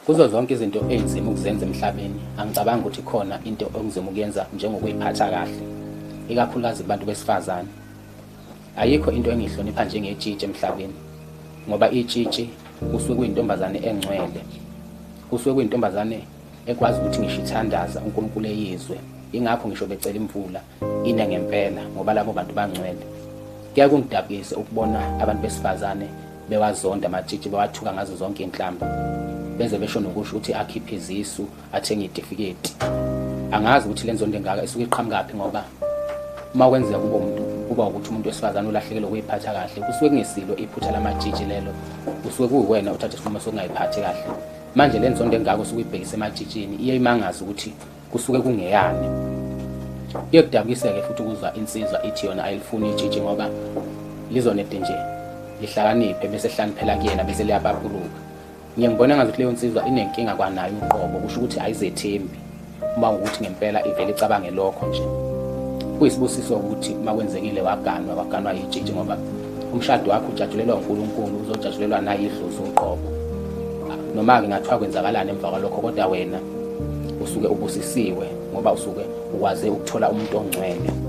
Kuzo zonke izinto ezinzima ukuzenza emhlabeni, angicabangi ukuthi khona into okunzima ukuyenza njengokuyiphatha kahle, ikakhulukazi kubantu besifazane. Ayikho into engiyihlonipha njengetshitshi emhlabeni, ngoba itshitshi kusuke kuyintombazane engcwele, kusuke kuyintombazane ekwazi ukuthi ngisho ithandaza uNkulunkulu eyizwe. Yingakho ngisho becela imvula ine ngempela ngoba labo bantu bangcwele. Kuyaye kungidabukise ukubona abantu besifazane bewazonda amatshitshi bewathuka ngazo zonke iy'nhlamba beze besho nokusho ukuthi akhiphe izisu athenge itifiketi. Angazi ukuthi le nzondo engaka isuke iqhamukaphi ngoba uma kwenzeka kuba umuntu kuba ukuthi umuntu wesifazane ulahlekelwe ukuyiphatha kahle kusuke kungesilo iphutha lamatshitshi lelo, kusuke kuwuwena uthatha isinqumo sokungayiphathi kahle. Manje le nzondo engaka osuke uyibhekise ematshitshini iye imangaze ukuthi kusuke kungeyani. Kuye kudabukiseke futhi ukuzwa insizwa ithi yona ayilifuni itshitshi ngoba lizonede nje lihlakaniphe bese hlaniphela kuyena bese liyapapuluka. Ngiye ngibone ngazuthi leyo nsizwa inenkinga kwanayo uqobo, kusho ukuthi ayizethembi uma ukuthi ngempela ivele icabange lokho nje. Kuyisibusiso ukuthi uma kwenzekile waganwa waganwa yitshitshi ngoba umshado wakho ujatshulelwa uNkulunkulu, uzojatshulelwa nayidlozi uqobo. Noma-ke ngathiwa kwenzakalani emva kwalokho, kodwa wena usuke ubusisiwe ngoba usuke ukwaze ukuthola umuntu ongcwele.